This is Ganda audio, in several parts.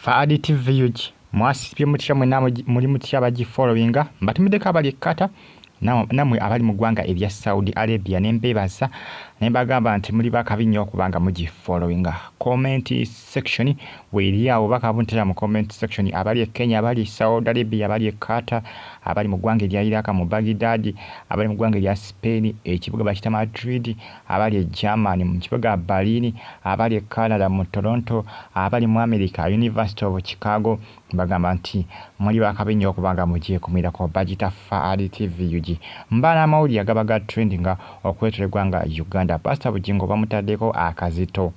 Faadi TV UG mwasibye mutya mwena muli mutya abagifollowinga mbatumiddeko abali e Qatar namwe abali mu ggwanga erya Saudi Arabia ne mbeebaza ne mbagamba nti muli bakabi nnyo okubanga mugifollowinga. Comment section weeri awo obubaka buntera mu comment section abali e Kenya, abali e Saudi Arabia, abali e Qatar, abali mu ggwanga erya Iraq mu Baghdad, abali mu ggwanga erya Spain ekibuga bakiyita Madrid, abali e Germany mu kibuga Berlin, abali e Canada mu Toronto, abali mu America University of Chicago bagamba nti muli bakabi nnyo okubanga mugyekumirako bagita Faadi TV UG. Mba n'amawulire agaba ga trendinga okwetooloola eggwanga Uganda. Pastor Bugingo bamutaddeko akazito.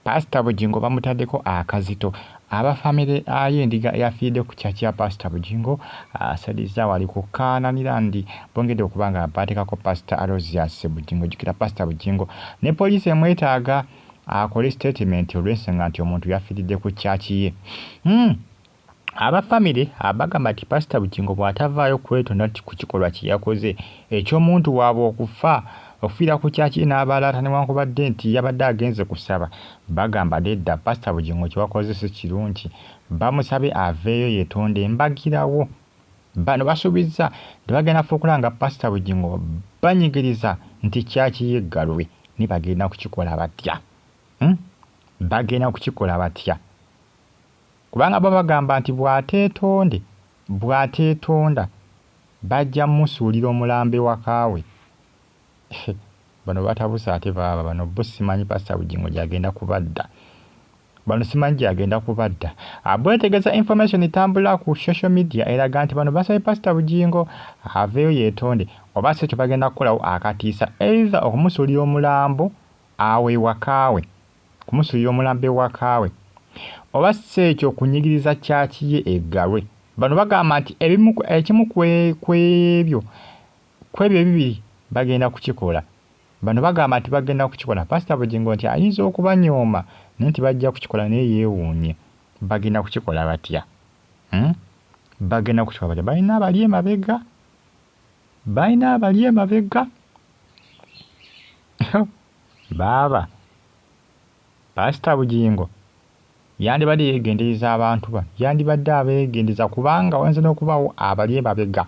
Pastor Bugingo bamutaddeko akazito. Aba famire y'endiga eyafiiridde ku kyaki ya Pastor Bugingo asaliriza wali ku Kaananirandi bongedde okuba nga bateekako Pastor Aloysius Bugingo. Jjukira Pastor Bugingo ne poliisi emwetaaga akole statement olw'ensonga nti omuntu yafiiridde ku kyaki ye. Aba famire abagamba nti Pastor Bugingo bw'atavaayo kwetonda nti ku kikolwa kye yakoze eky'omuntu waabwe okufa okufiira ku kyaki n'abalaata newankubadde nti yabadde agenze kusaba, bagamba nedda Pastor Bugingo kye wakoze si kirungi, bamusabe aveeyo yeetonde mbagirawo. Bano basuubizza nti bagenda kufuba okulaba nga Pastor Bugingo banyigiriza nti kyaki ye eggalwe naye bagenda kukikola batya? Bagenda kukikola batya? Kubanga bo bagamba nti bw'ateetonde bw'ateetonda bajja mmusuulira omulambo ewaka we. Bano batabuse ate baaba bano bo simanyi Pastor Bugingo gy'agenda kubadda. Bano simanyi gy'agenda kubadda. Bwetegereza information etambula ku social media eraga nti bano basabye Pastor Bugingo aveeyo yeetonde oba si ekyo bagenda kukolawo akatiisa either okumusuulira omulambo awo ewaka we kumusuulira omulambo ewaka we oba si ekyo okunyigiriza kyaki ye eggalwe. Bano bagamba nti ebimu ekimu kwebyo kwebyo ebibiri bagenda kukikola. Bano bagamba nti bagenda kukikola. Pastor Bugingo nti ayinza okubanyooma naye nti bajja kukikola naye yeewuunye. Bagenda kukikola batya? Bagenda kukikola batya? Balina abali emabega. Balina abali emabega. Baaba Pastor Bugingo yandibadde yeegendereza abantu bano, yandibadde abeegendereza kubanga wayinza n'okubaawo abali emabega.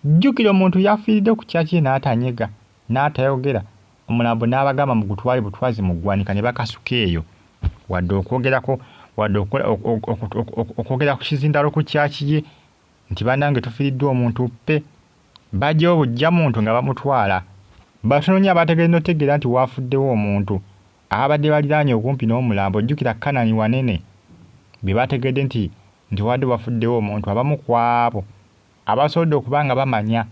Jjukira omuntu yafiiridde ku kyaki n'atanyega, n'atayogera, omulambo n'abagamba mugutwale butwazi mu ggwanika ne bakasuka eyo. Wadde okwogerako wadde okwogera ku kizindaalo ku kyaki ye nti bannange tufiiriddwa omuntu pe bajjawo bujja muntu nga bamutwala. Batono nnyo abategedde n'okutegeera nti waafuddewo omuntu. Ababadde baliraanye okumpi n'omulambo jjukira Kanani wanene be bategedde nti nti wabadde wafuddewo omuntu abamu ku abo abasobodde okuba nga bamanya.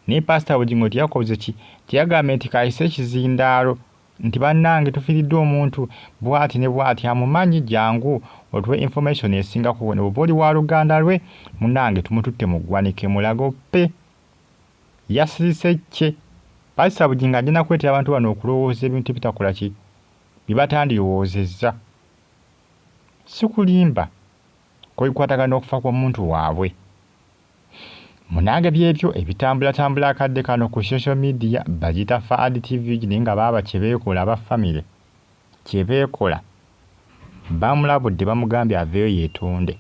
Naye Pastor Bugingo teyakoze ki teyagambye nti kayise ekizindaalo nti bannange tufiiriddwa omuntu bw'ati ne bw'ati amumanyi jangu otuwe information esingako ne bw'oba oli wa luganda lwe munnange tumututte mu ggwanika e Mulago pe. Yasirise kye. Pastor Bugingo agenda kuleetera abantu bano okulowooza ebintu ebitakola ki bye batandirowoozezza. Sikulimba ku bikwatagana n'okufa kw'omuntu waabwe. Munange byebyo ebitambulatambula akadde kano ku social media bagiyita Faad TV naye nga baaba kye beekola aba famire kye beekola bamulabudde bamugambye aveeyo yeetonde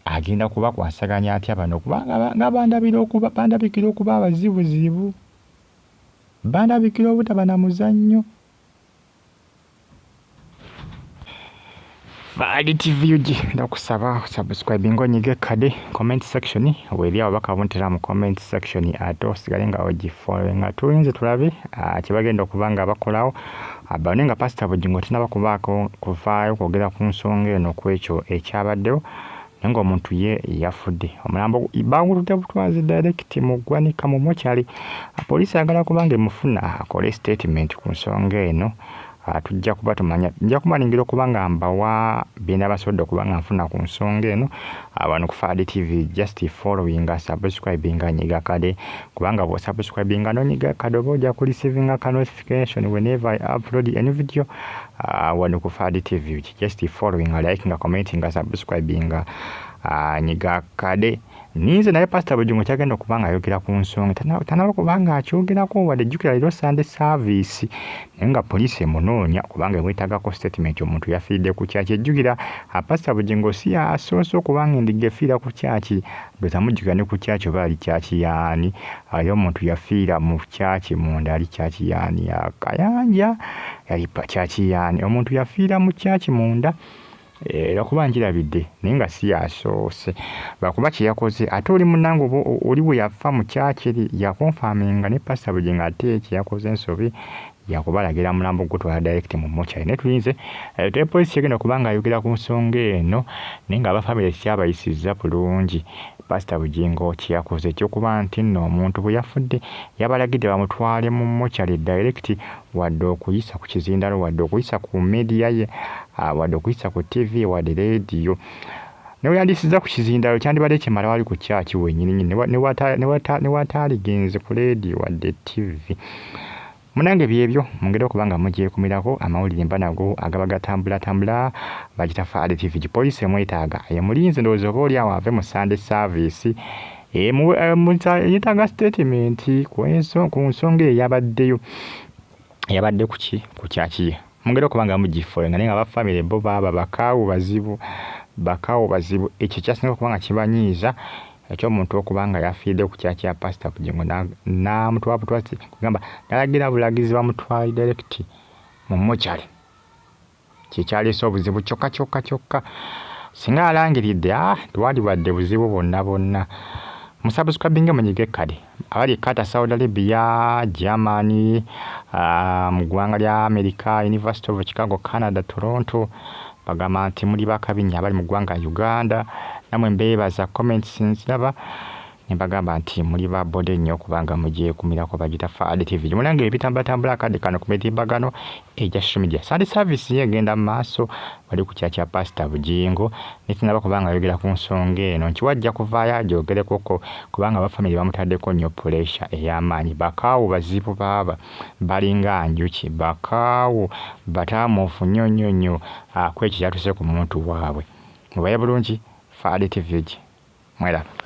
agenda kubakwasaganya atya bano kubanga nga bandabira okuba bandabikira okuba abazibuzibu bandabikira obutaba na muzannyo. Faadi TV UG ndakusaba subscribe ng'onyiga ekkade comment section weeri ababaka buntera mu comment section ate osigale nga ogifollowinga tulinze tulabe kye bagenda okuba nga bakolawo bano nga Pastor Bugingo tinaba kubaako kuvaayo kwogera ku nsonga eno ku ekyo ekyabaddewo naye ng'omuntu ye yafudde omulambo bagutudde butwazi direct mu ggwanika mu mokyali poliisi ayagala kuba nga emufuna akole statement ku nsonga eno. Tujja kuba tumanya nja kubalingira okuba nga mbawa bye nabasobodde okuba nga nfuna ku nsonga eno wano ku Faadi TV. Just following, subscribing, nyiga kade kubanga bw'osubscribinga n'onyiga kade oba ojja ku receiving ka notification whenever I upload any video wano ku Faadi TV. Just following, liking, commenting, subscribing, nyiga kade. Ninze naye Pastor Bugingo kyagenda okuba nga ayogera ku nsonga tanaba kuba nga akyogerako wadde jjukira leero Sunday service naye nga poliisi emunoonya kubanga emwetaagako statement omuntu yafiiridde ku kyaki. Ejjukira Pastor Bugingo si yasoose okuba nga endiga efiira ku kyaki, ndowooza mujjukira ne ku kyaki oba yali kyaki yaani, ali omuntu yafiira mu kyaki munda ali kyaki yaani ya Kayanja yali kyaki yaani, omuntu yafiira mu kyaki munda era kuba nkirabidde naye nga si yasoose lwakuba kye yakoze ate oli munnange oba oli bwe yafa mu kyaki eri yakonfaminga ne Pastor Bugingo ate kye yakoze ensobi yakubalagira mulambo gutwala direct mu mochari naye tulinze te poliisi kyegenda okuba nga ayogera ku nsonga eno naye nga abafamire kyabayisizza bulungi Pastor Bugingo kye yakoze ekyokuba nti nno omuntu bwe yafudde yabalagidde bamutwale mu mochari direct wadde okuyisa ku kizindalo wadde okuyisa ku media ye wadde okuyisa ku TV wadde leediyo neweyandisiza ku kizindalo kyandibadde kimala wali ku kyaki wenyininyini newataaligenze ku leediyo wadde TV. Munange byebyo mungeri okuba nga mugyekumirako amawulire mba nago agaba gatambulatambula bagita Faali TV gi poliisi emwetaaga emulinze ndowooza oba oli awo ave mu Sunday service yeetaaga statement ku nsonga eyo yabaddeyo yabadde kuki ku kyaki mungeri okuba nga mugifolenga naye nga aba famire bo baaba bakaawu bazibu ekyo kyasinga okuba nga kibanyiiza eky'omuntu okuba nga yafiiridde ku kyaki ya Pastor Bugingo n'amutwala butwazi kugamba n'alagira bulagizi bamutwale direct mu mochari kyekyaleese obuzibu kyokka kyokka kyokka singa alangiridde tewandibadde buzibu bwonna bwonna. Musubscribinge munyige kale abali e Qatar, Saudi Arabia, Germany, mu ggwanga lya America, University of Chicago, Canada, Toronto bagamba nti muli bakabi nnyo abali mu ggwanga Uganda namwe mbeebaza comments nziraba ne mbagamba nti muli ba bode nnyo okubanga mugyekumirako bagita Faali TV. Munange ebitambulatambula akadde kano ku mitimbagano egya social media. Sunday service ye egenda mu maaso wali ku kya Pastor Bugingo naye sinaba kubanga ayogera ku nsonga eno nti wajja kuvaayo agyogerekoko kubanga abafamire bamutaddeko nnyo pressure ey'amaanyi. Bakaawu bazibu baaba balinga njuki, bakaawu bataamuufu nnyo nnyo nnyo ku ekyo kyatuuse ku muntu waabwe. Mubaye bulungi, Faali TV mweraba.